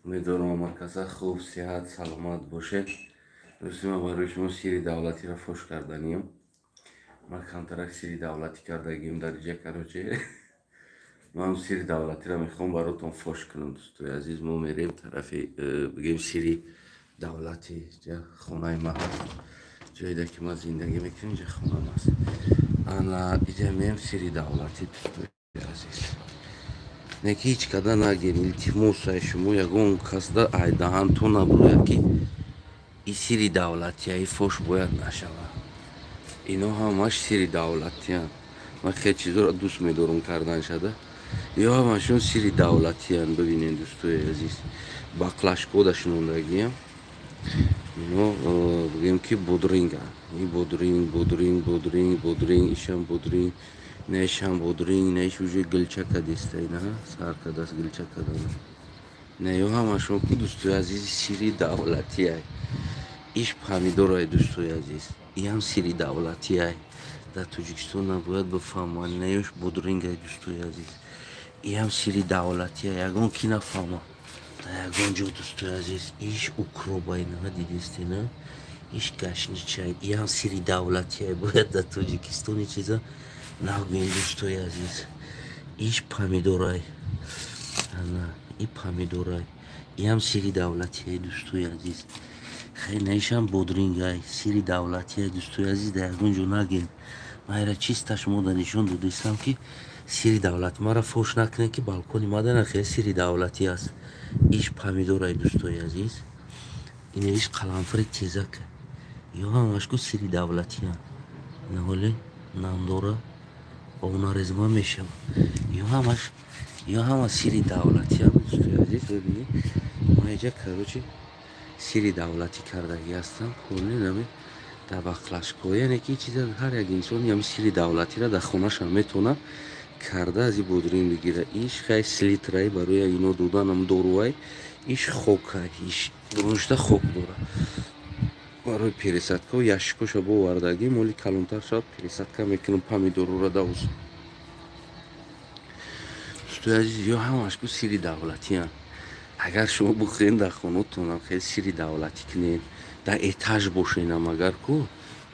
Умедворам, ҳамакаса хуб, сиҳат, саломат бошед. Дӯсти ман, барои шумо сири давлатиро фош карданиям. Ман камтарак сири давлатӣ кардагим дар иҷа. Короче, ман сири давлатиро мехоҳам баротон фош кунам, дӯстои азиз. Мо мерем тарафи, бигем, сири давлати. Ҷа хонаи ман ҳаст, ҷоеда ки ман зиндагӣ мекунам, иҷа хонам аст. Ана иҷа меем, сири давлатӣ, дӯстои азиз. Не ки ҳеҷ када нагем, илтимосай шумо, ягон касда айдаҳантон набурояд, ки и сири давлатия, и фош бояд нашавад. Ино ҳамаш сири давлатиянд. Ман хеле чизоро дӯст медорам кардан шада. Ё ҳамашон сири давлатиянд. Бибинед, дӯстои азиз, баклажкода шинондагиям. Ино, бигем ки, бодринга, и бодринг, бодринг, бодринг, бодринг, ишам бодринг, наишам бодринг, наиш уже гилча кадиста, ина сар кадаст гилча кадана. Не, ё ҳамашон ки, дӯстои азиз, сири давлатиай. Иш помидорай, дӯстои азиз, иам сири давлатиай, дар Тоҷикистон набояд бифаҳманд. Наёш бодрингай, дӯстои азиз, иам сири давлатиай, ягон ки нафаҳма дар ягон ҷо, дӯстои азиз. Иш укробай, на дидистена, иш гашничай, иам сири давлатиай, бояд дар Тоҷикистони чиза нагӯем, дӯстои азиз. Иш помидорай, ана и помидорай, иам сири давлатиай, дӯстои азиз. Хеле наишам бодрингай, сири давлатиай, дӯстои азиз, дар ягон ҷо нагем. Ман ира чиста шумо да нишон додистам, ки сири давлат мара фош накунед, ки балкони мадана хеле сири давлатӣ аст. Иш помидорай, дӯстои азиз, ина иш қаламфури тезака. Ё ҳамашку сири давлатиян. Ина ҳоле намдора, обнарезма мешавад. Ё ҳамаш, ё ҳама сири давлатиян, дӯстои азиз. Бибинед, ма иҷа, короче, сири давлатӣ кардагӣ ҳастам, полный нами дар баклажко. Яъне ки чиза ҳар як инсон ҳами сири давлатиро дар хонаашам метавонад карда, аз и бодринг бигира. Иш хай селитрай, барои ино доданам дорувай. Иш хокай, иш дуруншта хок дора, барои пересадка. Ящикоша бовардагӣ, моли калонтар шавад, пересадка мекунам помидорора давз. Дӯстои азиз, ё ҳамашку сири давлатиян. Агар шумо бихоҳед, дар хонатонам хеле сири давлатӣ кунед, дар этаж бошенам агар ку,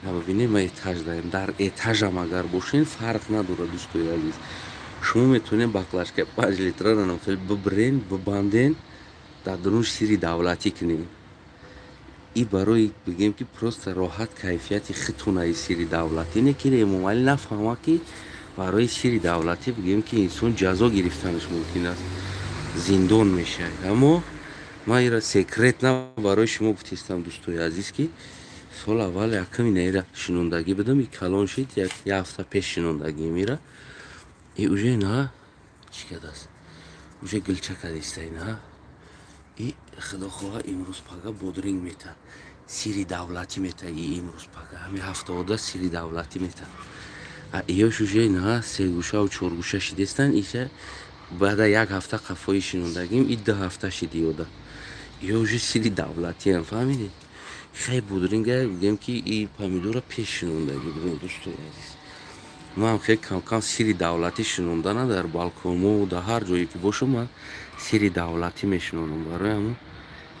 бибинед, ма этаж даем, дар этажам агар бошен, фарқ надорад, дӯстои азиз, шумо метавонед баклажкаи 5 литраранам хеле бибирен, бибанден, дар дурун сири давлатӣ кунед. И барои, бигем ки, просто роҳат, кайфияти хитунаи сири давлатӣ. Не ки Эмомалӣ нафаҳма, ки барои сири давлатӣ, бигем ки, инсон ҷазо гирифтанаш мумкин аст, зиндон мешавад. Аммо ман ира секрет на барои шумо гуфтистам, дӯстои азиз, ки сол аввал якам ина ира шинондагӣ будам, и калон шид, як ҳафта пеш шинондагием ира. И уже ина чӣ кардааст, уже гулча кардиста ина. И худо хоҳа, имрӯз пага бодринг мета, сири давлатӣ мета. И имрӯз пага, ҳамин ҳафтаода сири давлатӣ мета. Иёш уже ина сегӯшаву чоргӯша шидестанд. Иша баъда як ҳафта қафои шинондагим, и 2 ҳафта шиди ёда. Ё уже сири давлатиам, фаҳмидед? Хай, бодринга, бигем ки, и помидора пеш шинондагӣ будем, дӯстои азиз. Ман хеле камкам сири давлатӣ шинондана дар балкону, дар ҳар ҷое ки бошам, ман сири давлатӣ мешинонам. Барои ҳамон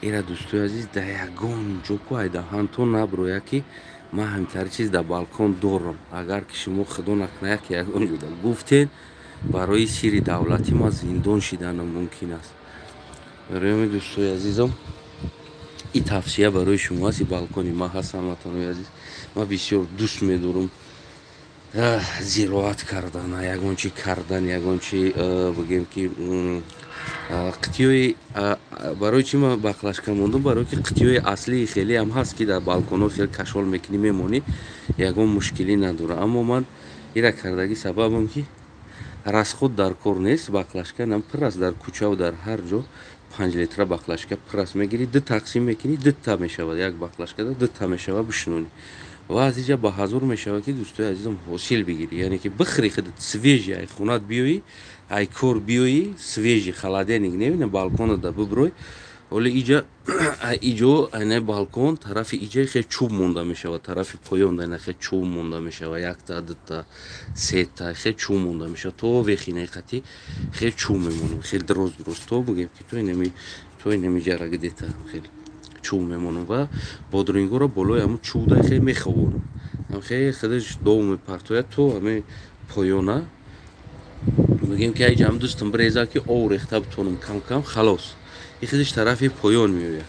ира, дӯстои азиз, дар ягон ҷо ку айдаҳантон наброяд, ки ман ҳамтари чиз дар балкон дорам. Агар ки шумо, худо накунад, ки ягон ҷода гуфтед, барои сири давлатӣ ман зиндон шиданам мумкин аст. Барои ҳамин, дӯстои азизам, и тавсия барои шумо аст. И балкони ман ҳаст, ҳамватанои азиз. Ман бисёр дӯст медорам зироат кардан, ягон чи кардан, ягон чи, бигем ки, қитиёи. Барои чи ман баклажка мондум? Барое ки қитиёи аслии хелеам ҳаст, ки дар балконҳо хеле кашол мекунӣ, мемонӣ, ягон мушкилӣ надорад. Аммо ман ира кардагӣ сабабам, ки расход дар кор нест. Баклажка нам пур аст дар кӯчаву дар ҳар ҷо. 5 литра баклажка пур аст, мегирӣ, ду тақсим мекунӣ, дута мешавад, як баклажкада дута мешавад, бишинонӣ. Ва аз иҷа ба ҳазур мешавад, ки, дӯстои азизам, ҳосил бигирӣ, яъне ки бихӯри худат свежий, ай хонат биёӣ, ай кор биёӣ, свежий, холодильник невина, балконада биброй. Ҳоло иҷа, иҷо, айнаи балкон тарафи иҷа хеле чӯб монда мешавад, тарафи поён айна хеле чӯб монда мешавад, якта, дута, сета хеле чӯб монда мешавад, то вехинаи қатӣ хеле чӯб мемонем, хеле дроз дроз, то бигем ки то инами. То инамиҷара где-то хеле чӯб мемонам ва бодрингҳоро болои ҳамун чӯбда хеле мехобонам, хеле худаш дов мепартояд то ҳамин поёна. Мегӯем, ки айҷа ҳам дӯстам биреза, ки ов рехта битонам кам-кам. Халос, и худаш тарафи поён меояд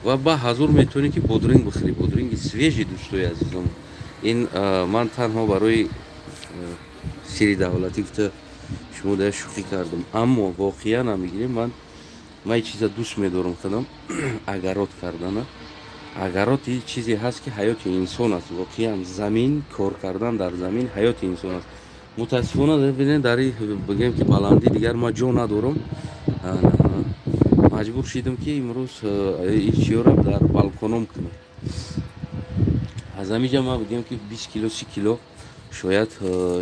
ва ба ҳазур метавонӣ, ки бодринг бихӯрӣ, бодринги свежий. Дӯстои азизам, ин ман танҳо барои сири давлатӣ гуфта шумо да шӯхӣ кардам, аммо воқеан ам мегирем, ман чиза дӯст медорам худам, огород кардана. Огород чизе ҳаст, ки ҳаёти инсон аст. Воқеан, замин, кор кардан дар замин ҳаёти инсон аст. Мутаассифона, бинед, дар бигем, ки баландӣ дигар ман ҷо надорам. Маҷбур шидам, ки имрӯз ичиёра дар балконом кунам. Аз ҳамиҷа ман бигем, ки 20 кило, 30 кило шояд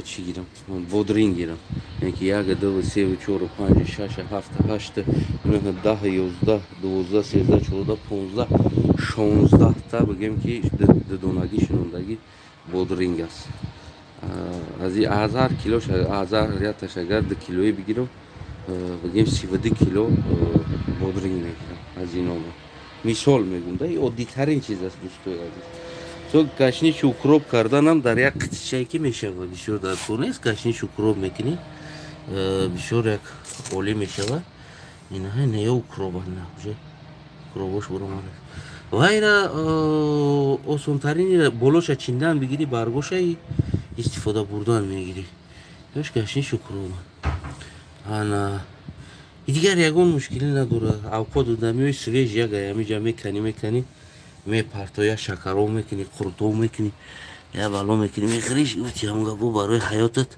чӣ гирам, бодринг гирам. Яке, як, ду, се, чор, панҷ, шаш, ҳафт, ҳашт, нӯҳ, 10, 11, 12, 13, 14, 15, 16-та, бигем, ки дудонагӣ шинондагӣ бодринг аст. Аз ҳар килош, аз ҳар яташ агар 2 килоӣ бигирам, бигем, 32 кило бодринг мегирам аз ин ома. Мисол мегӯм да, оддитарин чиз аст, дӯстои азиз. То гашнич, укроп карданам дар як қитичае, ки мешавад, бисёр дар кор нест. Гашнич, укроп мекунӣ, бисёр як олӣ мешавад. Инаҳа нея укроба, уже укробош буромад. Ва ира осонтарин болоша чиндан бигирӣ, баргошаи истифода бурдан мегирӣ. Ёш гашнич, укроба. Ана дигар ягон мушкилӣ надорад. Авқот одамиҳои свежий як ҳамиҷа меканӣ, меканӣ, мепартоя, шакаров мекунӣ, қуртов мекунӣ, я бало мекунӣ, мехӯриш. Гуфти ҳамон гапо барои ҳаётат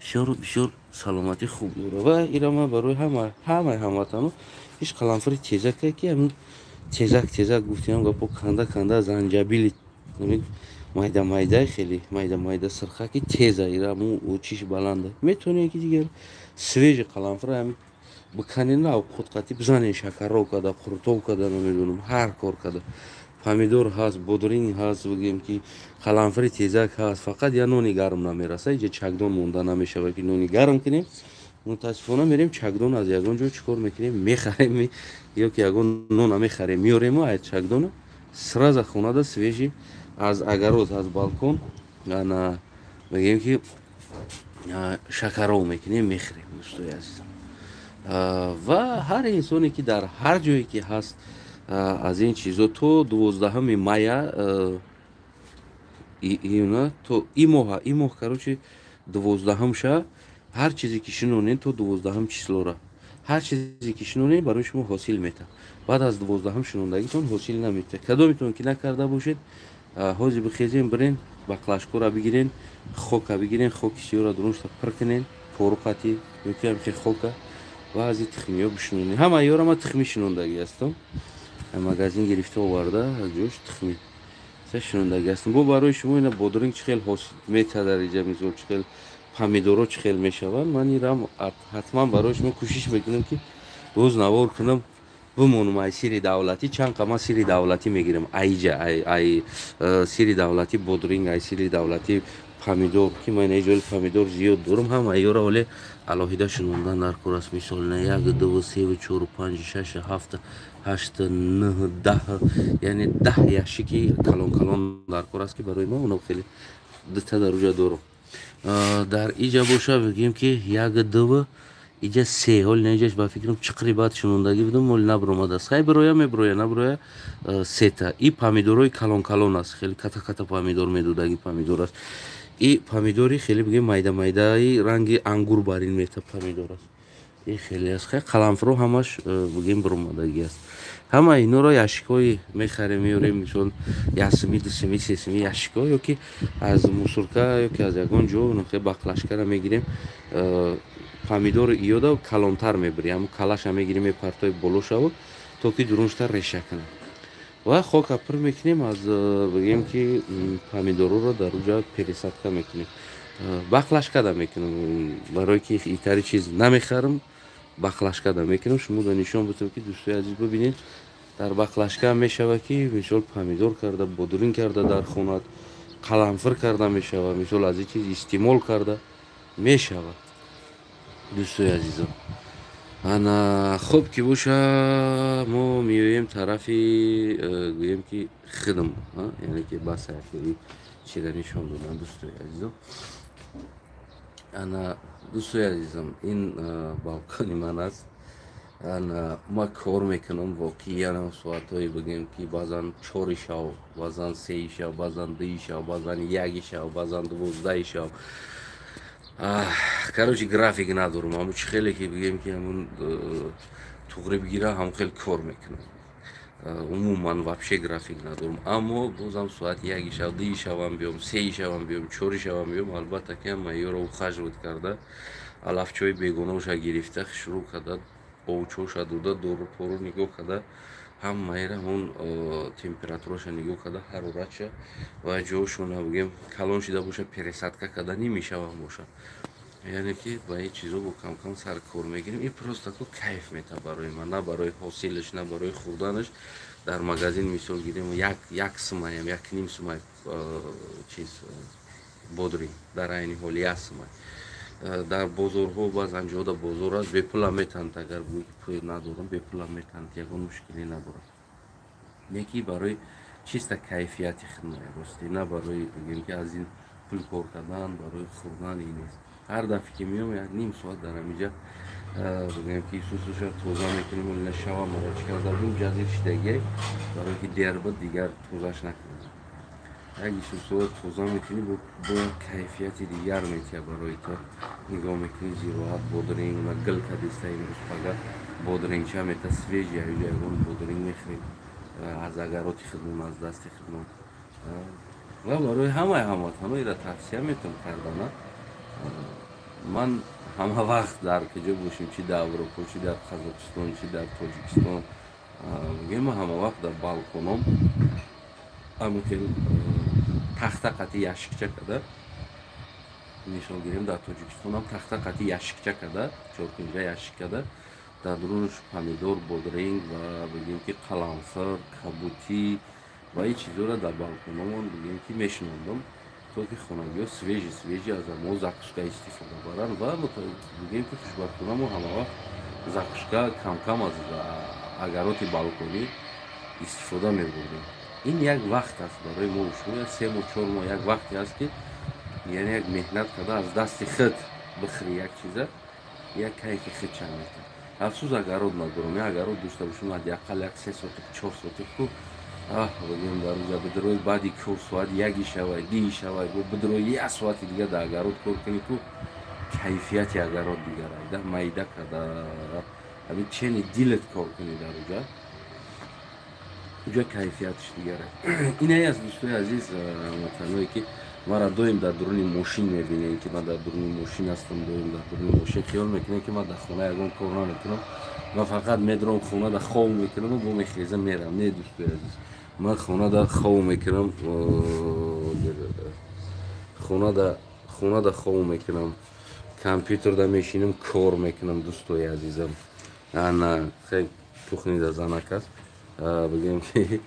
бисёр бисёр саломатӣ хуб дорад. Ва ира ман барои ҳамаи ҳамватано ҳеҷ қаламфури тезаке, ки ҳамин тезак тезак, гуфти ҳам гапо, канда канда, занҷабили майда майда, хеле майда майда, сирхаки теза, ира чиш баланда. Метавонед, ки дигар свежий қаламфура ҳамин биканед, авқот бизанед, шакаров када, қуртов када, намедонам, ҳар кор када. Помидор ҳаст, бодринг ҳаст, бигем, ки қаламфури тезак ҳаст. Фақат я нони гарм намераса. Иҷа чакдон монда намешавад, ки нони гарм кунем. Мутаассифона, мерем, чакдон аз ягон ҷо чӣ кор мекунем, мехарем, ё ки ягон нона мехарем, меорему аз чакдона сразу хонада свежий аз огород, аз балкон, ана мегӯем, ки шакаров мекунем, мехӯрем, дӯстои азизам. Ва ҳар инсоне, ки дар ҳар ҷое ки ҳаст, аз ин чизо то 12-уми мая, июна, то и моҳа, и моҳ, короче, 12-ум ша, ҳар чизе ки шинонед, то 12-ум числора ҳар чизе ки шинонед, барои шумо ҳосил метавад. Баъд аз 12-ум шинондагитон ҳосил наметавад. Кадометон ки накарда бошед, ҳозир бихезен, бирен, баклажкора бигирен, хока бигирен, хоки сиёра дуруншта пир кунен, пору қати ёки ҳамхел хока, ва аз ин тухмиҳо бишинонед. Ҳама ёра ман тухмӣ шинондагӣ ҳастам, магазин гирифта оварда, аз ҷош тухмӣ са шинондагӣ ҳастам. Бо барои шумо ина бодринг чӣ хел ҳосил метавад дар иҷа, мисол, чӣ хел помидоро чӣ хел мешаванд, ман ирам ҳатман барои шумо кӯшиш мекунам, ки боз навор кунам, бимонам. Ай сири давлатӣ чанд қа ман сири давлатӣ мегирам айҷа, ай сири давлатӣ бодринг, ай сири давлатӣ помидор, ки ман иҷои помидор зиёд дорам. Ҳама ёра оле алоҳида шинондан дар кор аст. Мисол, на як, ду, севу, чору, панҷ, шаш, ҳафт, ҳашт, нӯҳ, 10, яъне 10 ящики калон калон дар кор аст, ки барои ма оно хеле дута дар уҷа дорам. Дар иҷа боша, бигӯем, ки як, дуву, иҷа се. Ҳоли наиҷаш, ба фикрам, чиқри баъд шинондагӣ будам, моли набиромадааст. Хай, бироя, мебироя, набироя. Сета и помидорои калон калон аст, хеле ката ката помидор медодагӣ помидор аст. И помидори хеле, бигӯем, майда майдаи ранги ангур барин мета помидор аст. И хеле аст. Хай, қаламфуро ҳамаш, бигӯем, биромадагӣ аст. Ҳама инҳоро ящикҳои мехарем, меорем, мисол, яксими, дусими, сесими ящикҳо, ё ки аз мусорка, ё ки аз ягон ҷо баклажкара мегирем. Помидори иёда калонтар мебирӣ, ҳамн калаша мегирем, мепартои болошаву, то ки дуруншта реша кунад, ва хока пур мекунем аз, бигем, ки помидорҳоро дар уҷа пересадка мекунем, баклажкада мекунем, барое ки итари чиз намехарам, баклажкада мекунам. Шумо да нишон бутам, ки дӯстои азиз, бибинед, дар баклажка мешавад, ки мисол помидор карда, бодринг карда, дар хонат қаламфир карда мешавад, мисол, аз ин чиз истеъмол карда мешавад, дӯстои азизон. Ана хуб ки боша, мо меоем тарафи гӯем ки хидм, яъне ки бас якери чира нишон додан, дӯстои азизам. Ана, дӯстои азизам, ин балкони ман аст. Ана ма кор мекунам воқеан соатҳое, бигӯем ки баъзан 4-и шав, баъзан 3-и шав, баъзан 2-и шав, баъзан 1-и шав, баъзан 12-и шав. Короче, график надорам. Ҳамун чи хеле ки бигӯем ки ҳамун туғри бигира, ҳамун хел кор мекунам. Умуман вообще график надорам, аммо бозам соати 1-и шав, 2-и шавам биём, 3-и шавам биём, 4-и шавам биём, албатта ки ҳама ёро ухаживать карда, алафчои бегонаоша гирифта, шурӯъ карда, овчоша дода, дорупору нигоҳ карда, ҳамаира ҳамун температураша нигоҳ карда, ҳароратша ва ҷошона, бигем, калон шида боша, пересадка карда нимешавам боша. Яъне ки ба ин чизо бо камкам сар кор мегирем. Ин просто ку кайф мета барои ман, на барои ҳосилаш, на барои хӯрданаш. Дар магазин, мисол гирем, як сумаям, як ним сумай чиз бодринг, дар айни ҳол як сумай. Дар бозорҳо баъзан ҷода бозор аст, бепулам метаҳанд. Агар бигӯӣ ки пул надорам, бепулам метаҳанд, ягон мушкиле надорам. Неки барои чиста кайфияти хидмат, рости, на барои, бигем ки, аз ин пул кор кардан, барои хӯрдан ин нест. Ҳар дафъе ки меом, як ним соат дар ҳамиҷа, бигем ки, сусуша тоза мекунем. Ина шава мара чӣ карда будем, ҷазир шидагиай, барое ки дер буд, дигар тозаш накардам. Як исусуро тоза мекунӣ, бо як кайфияти дигар метиҳад барои ту. Нигоҳ мекунӣ, зироат, бодринг ма гил кадиста. Имрӯз пага бодрингча мета, свежий. Аюҷа ягон бодринг мехӯрем аз огороди худмон, аз дасти худмон. Ва барои ҳамаи ҳамватаноира тавсия метавон кардана. Ман ҳама вақт дар куҷо бошем, чи дар Аврупо, чи дар Қазоқистон, чи дар Тоҷикистон, бигем, ман ҳама вақт дар балконом ҳамин хел тахта қати ящикча карда, мисол гирем, дар Тоҷикистонам тахта қати ящикча карда, чоркунҷа ящик карда, дар дурунаш помидор, бодринг ва, бигем ки, қаламфир, кабутӣ ва ин чизҳоро дар балкономон, бигем ки, мешинондам, то ки хонагиҳо свежий свежий аз мо закуска истифода баранд. Ва, бигем ки, хушбахтона мо ҳамавақт закуска камкам аз огороди балконӣ истифода мебурдем. Ин як вақт аст барои мо шумо, 3 моҳ, 4 моҳ як вақте аст, ки яъне як меҳнат карда, аз дасти худ бихӯри як чиза, як кайфи худ чанд метавад. Афсӯс, огород надорам. Я огород дошта бошам, ҳадди ақал як 3 сотих, 4 сотих ку, аҳ, бигем, дар рӯза бидрои, баъди кор соати 1-и шавай, 2-и шавай, бо бидрои, як соати дигар дар огород кор кунӣ ку, кайфияти огород дигар айда майда карда, ҳамин чени дилат кор кунӣ дар уҷа, уҷа кайфиятш дигар. Инае аст, дӯстои азиз, ватаное ки маро доим дар дуруни мошин мебинем, ки ман дар дуруни мошин ҳастам, доим дар дуруни мошин. Хиёл мекунем, ки ман дар хона ягон кор намекунам, ман фақат медурам, хона да хов мекунам, бо мехезам, мерам. Не, дӯстои азиз, ман хона да хов мекунам, хона да хов мекунам, компютерда мешинам, кор мекунам, дӯстои азизам. Ана хел кухнида занак аст, бигем ки,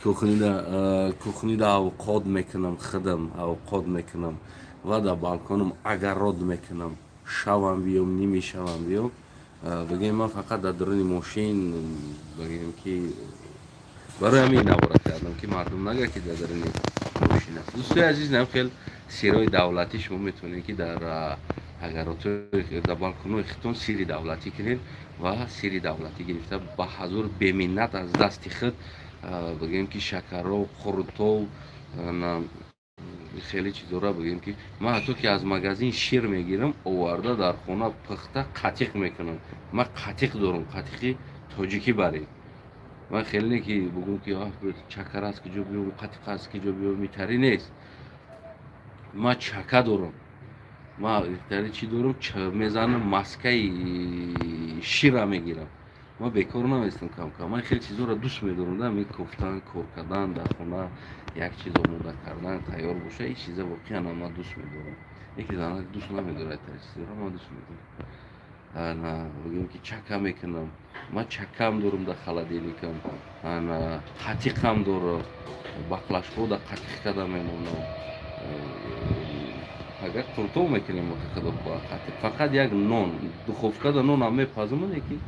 кухнида авқот мекунам, худам авқот мекунам ва дар балконом огород мекунам. Шавам биём, ними шавам биём, бигем, ман фақат дар дуруни мошин, бигем ки, барои ҳамин навора кардам, ки мардум нага, ки дар дуруни мошин аст. Дӯстои азиз, нам хел сирҳои давлатӣ шумо метавонед, ки дар огородҳои, дар балконҳои худтон сири давлатӣ кунед ва сири давлатӣ гирифта, ба ҳазур, беминнат, аз дасти худ, бигем ки, шакароб, қурутов, хеле чизора. Бигем ки, ман ҳатто ки аз магазин шир мегирам, оварда, дар хона пухта, қатиқ мекунам. Ман қатиқ дорам, қатиқи тоҷикӣ. Баред, ман хеле не ки бугум ки чакар аз куҷо биём, қатиқ аз куҷо биём, итари нест. Ман чака дорам, ман итари чӣ дорам, мезанам, маскаи шира мегирам. Ман бекор наместам камкам. Ман хеле чизҳоро дӯст медорам да, мекофтан, кор кардан, дар хона як чиз омода кардан, тайёр боша, ин чиза воқеан ман дӯст медорам. Яке занак дӯст намедорад ин чизҳоро, ман дӯст медорам. Ана, бигӯем ки, чака мекунам, ман чакам дорам дар холодильникам, ана қатиқам дорам, баклажкаҳо дар қатиқ карда мемонам. Пага қуртов мекунем, худо хоҳад. Фақат як нон, духовкада нонам мепазам, ки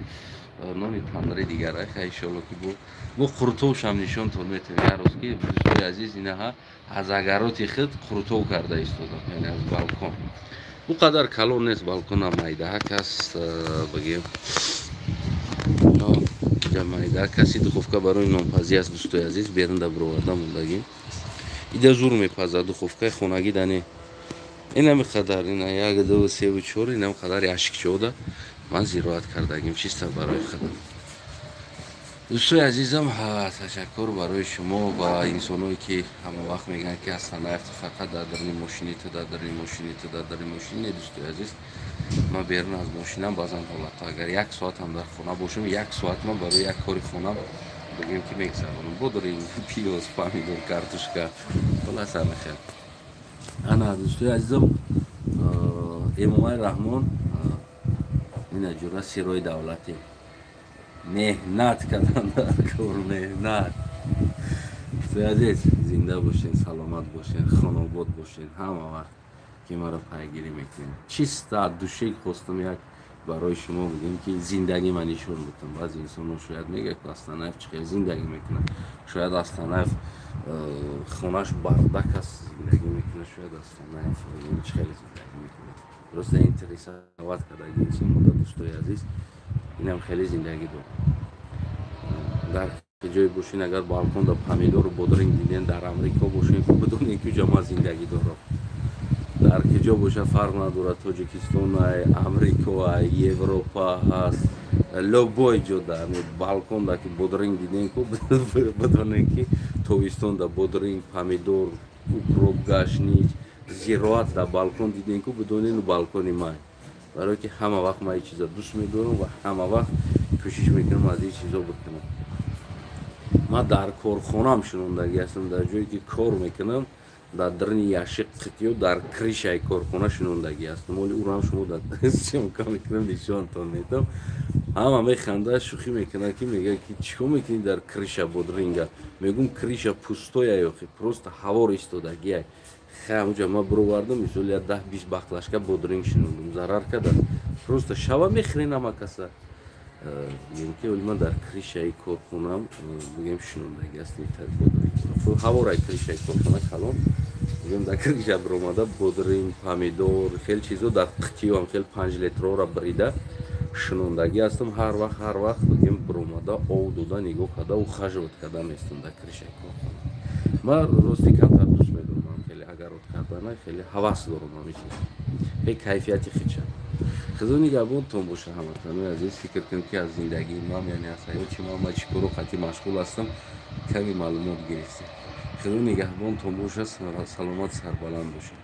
нони тандири дигар. Ха, иншоалло, ки бо қуртовшам нишонтон метавем як рӯз, ки дӯстои азиз, инаҳа аз огороди худ қуртов карда истодам, яъне аз балкон. Ӯ қадар калон нест балконам, майдаҳак аст, бигем, майдаҳак. Каси духовка барои нонпазӣ аст, дӯстои азиз, берунда бироварда мондагим. Ида зур мепазад духовкаи хонагӣ дане. Инами қадар, ина як, ду, севу чор, инам қадар яшикчода ман зироат кардагим, чиста барои худам. Дӯстои азизам, ташаккур барои шумо ва инсоное, ки ҳама вақт мегӯянд, ки Астанаев, ту фақат дар даруни мошини ту, дар даруни мошини ту, дар даруни мошини. Не, дӯстои азиз, ман берун аз мошинам баъзан ҳолатҳо агар як соатам дар хона бошам, як соат ман барои як кори хона, бигем, ки мегзаронам: бодринг, пиёз, помидор, картошка, хулас, ҳама хел. Ана, дӯстои азизам, Эмомали Раҳмон, ина ҷура сирои давлатӣ меҳнат кардан дар кор, меҳнат. Дӯстои азиз, зинда бошен, саломат бошен, хонобод бошен. Ҳама вақт ки маро пайгирӣ мекунед, чиста от души хостам як барои шумо, бигем, ки зиндагӣ ман нишон бутам. Баъзе инсонҳо шояд мегӯяд, ки Астанаев чӣ хел зиндагӣ мекунад, шояд Астанаев хонаш бардак аст, зиндагӣ мекунад, шояд Астанаев чӣ хеле зиндагӣ мекунад. Просто интересовать кардаги инсонҳо, дӯстои азиз, инам хеле зиндагӣ дорад. Дар ҷое бошен, агар балконда помидору бодринг диден, дар Амрико бошен, бидонед, ки ҷо ман зиндагӣ дорам. Дар киҷо боша, фарқ надорад, Тоҷикистон ай, Амрико ай, Европа ҳаст, любой ҷо дар балконда ки бодринг диден ку, бидонед, ки тобистонда бодринг, помидор, укроп, гашнич, зироат дар балкон диден ку, бидонед, балкони ман. Барое ки ҳама вақт ман ин чиза дӯст медорам ва ҳама вақт кӯшиш мекунам аз ин чизо бикунам. Ман дар корхонаам шунондагӣ ҳастам, дар ҷое ки кор мекунам, дар дарни яшиқ қитиё, дар крышаи корхона шунондагӣ ҳастам. Оли ураам шумо дар съёмка мекунам, нишонтон медам. Ҳама механда, шӯхӣ мекунад, ки мегӯяд, ки чӣ кор мекунӣ дар крыша бодринга? Мегӯм, крыша пустоя ёхи, просто ҳавор истодагиай. Ҳамуҷа ман бировардам, мисол, я 10-20 баклажка бодринг шинондум, зарар кардам, просто шава мехӯрен ҳама каса. Бигем, ки оли ман дар крышаи корхонам, бигем, шинондагӣ ҳастем бодринг, ҳаворай крышаи корхона калон, бигем, дар крыша биромада бодринг, помидор, хеле чизо дар қитиёам, хеле 5 литрора бирида шинондагӣ ҳастам. Ҳар вақт, ҳар вақт, бигем, биромада ов дода, нигоҳ карда, ухаживать карда местам дар крышаи корхона. Ман рости камтар дӯст медорам хеле огород кардана, хеле ҳавас дорам ҳамин чиз, хеле кайфияти хича. Худо нигаҳбонтон боша, ҳамватанои азиз. Фикр кунем, ки аз зиндагии ман, яъне аз ҳаёти ман, ман чӣ кору қатъӣ машғул ҳастам, каме маълумот гирифтем. Худо нигаҳбонтон боша, саломат, сарбаланд бошед.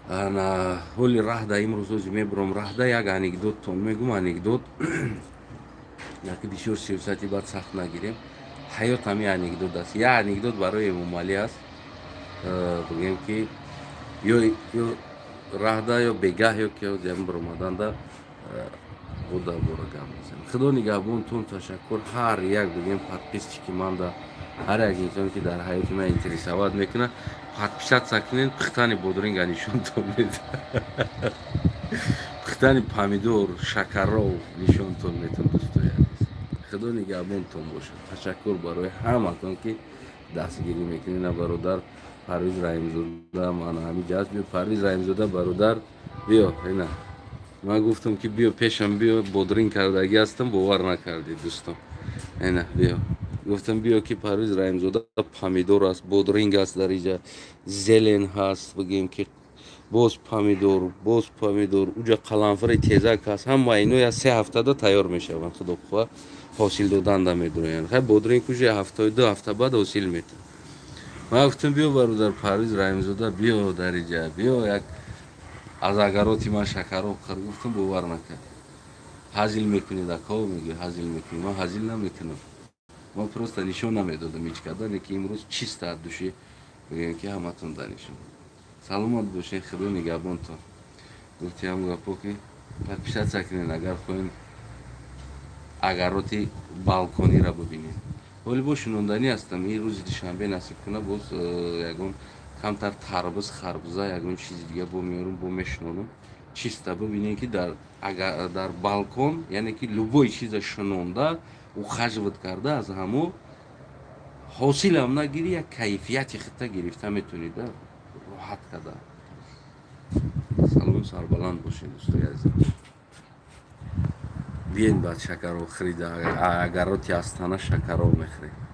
Ана ҳоли раҳда имрӯз ози мебурам раҳда, як анекдоттон мегум, анекдот яки бисёр сиёсати баъд сахт нагирем. Ҳаёт ҳами анекдот аст. Як анекдот барои Эмомалӣ аст, бигем, ки ё раҳда, ё бегаҳ, ё ки ям биромаданда бо дар бора гап мезанем. Худо нигаҳбонтон. Ташаккур ҳар як, бигем, подписчики ман, да ҳар як инсоне, ки дар ҳаёти ман интересовать мекунад. Подписаться кунед, пухтани бодринга нишонтон медиҳам, пухтани помидор, шакаров нишонтон метавон. Дӯстои азиз, Худо нигаҳбонтон бошад. Ташаккур барои ҳаматон, ки дастгирӣ мекунед. На, бародар Парвиз Раҳимзода, ман ҳамин ҷаст. Биё, Парвиз Раҳимзода, бародар, биё. Ина ман гуфтам, ки биё пешам, биё, бодринг кардагӣ ҳастам, бовар накардӣ, дӯстон. Ина биё, гуфтам, биё, ки Парвиз Раҳимзода помидор аст, бодринг аст, дар иҷа зелень ҳаст, бигем, ки боз помидор, боз помидор, уҷа қаламфури тезак ҳаст. Ҳама ино я 3 ҳафтада тайёр мешаванд, худо хоҳа, ҳосил доданда медуроянд. Хай, бодринг уже ҳафтаи 2 ҳафта баъд ҳосил метавад. Ман гуфтам, биё, бародар Парвиз Раҳимзода, биё дар иҷа, биё, як аз огороди ман шакароб хӯр. Гуфтам, бовар накард. Ҳазил мекунед, ако, мегӯ, ҳазил мекунед. Ман ҳазил намекунам, ман просто нишон намедодам ҳеҷ када, ки имрӯз чиста от души, бигӯем, ки ҳаматон да нишон. Саломат бошед, Худо нигаҳбонтон. Гуфти ҳам гапо, ки подписаться кунед, агар хоҳем огороди балконира бибинед. Ҳоли бо шунонданӣ ҳастам. Ин рӯзи душанбе насиб куна, боз ягон Камтар тарбуз, харбуза, ягон чизи дига бо меорум, бо мешинонам. Чиста бибинем, ки дар балкон, яъне ки любой чиза шинонда, ухаживать карда, аз ҳамо ҳосилам нагирӣ, як кайфияти хита гирифта метавонӣ да, роҳат карда. Салому сарбаланд бошед, дӯстои азиз. Биен, баъд шакаро хӯрида, агароти Астана шакаро мехӯрем.